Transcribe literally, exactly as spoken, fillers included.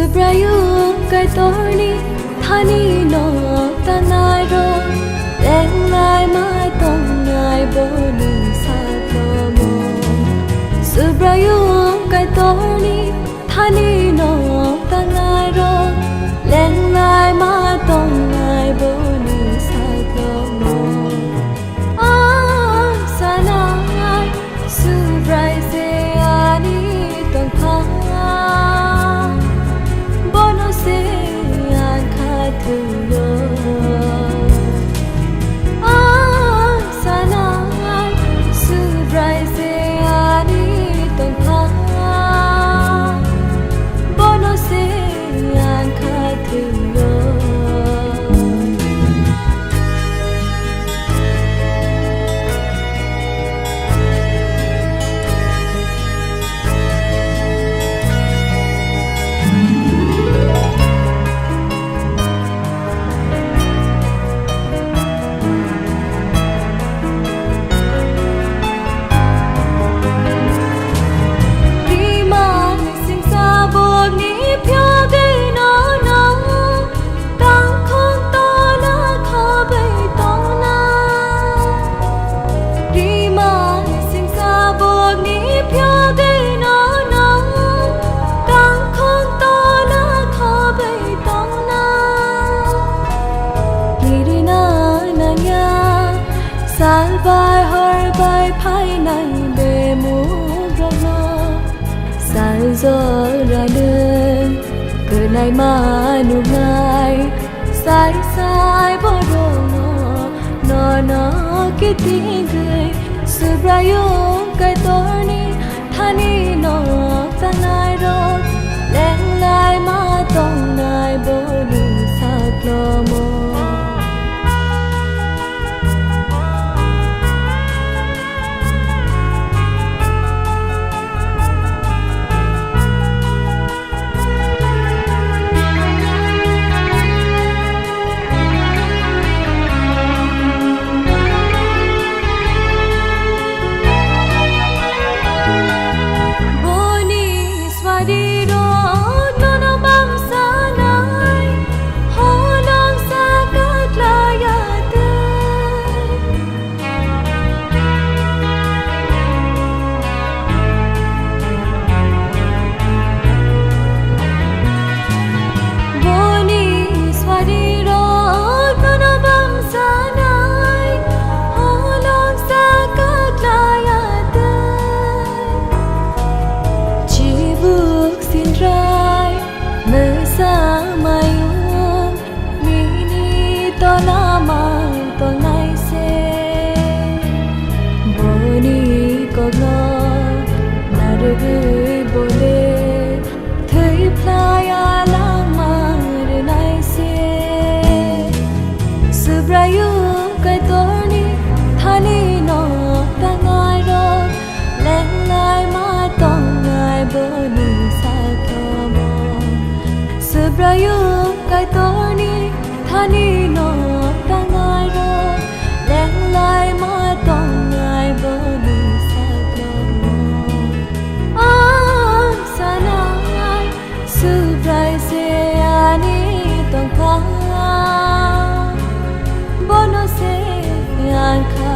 Subraiyung Kaitorni thani no tangnai rok, lenglai ma tongnai boni saklomo. Subraiyung Kaitorni thani no tangnai rok, lenglai ma tongnai boni saklomo. Ang sanai Subrai se ani tongphang, bono se ang kha thwio. Ang sanai Subrai se ani tongphang, bono se ang kha thwio. Rimani singsa bokni phiyogwi nono tangkhung tola khobwi tongna. Rimani singsa bokni phiyogwi nono tangkhung tola khobwi tongna. Kirina nangya, sal bai hor bai phainai bemuk rokno. Sal jora nwng kwlai ma nuknai, sai sai borokno nono kitingwi Subraiyung Kaitorni thani no tangnai rok, lenglai ma tongnai boni saklomo. Boni swari rok nono bangsanai, holong saka klaya tei. Boni swari rok nono bangsanai, holong saka klaya tei. Chibuk sintrai mwsa mayung nini tola mang tongnai se. Boni kokno narwgwi bole thwi phlai a langma rwnai se. Subraiyung Kaitorni thani no tangnai rok, lenglai ma tongnai boni saklomo. Subraiyung Kaitorni thani no tangnai rok, lenglai ma tongnai boni saklomo. Ang sanai Subrai se ani tongphang, bono se ang kha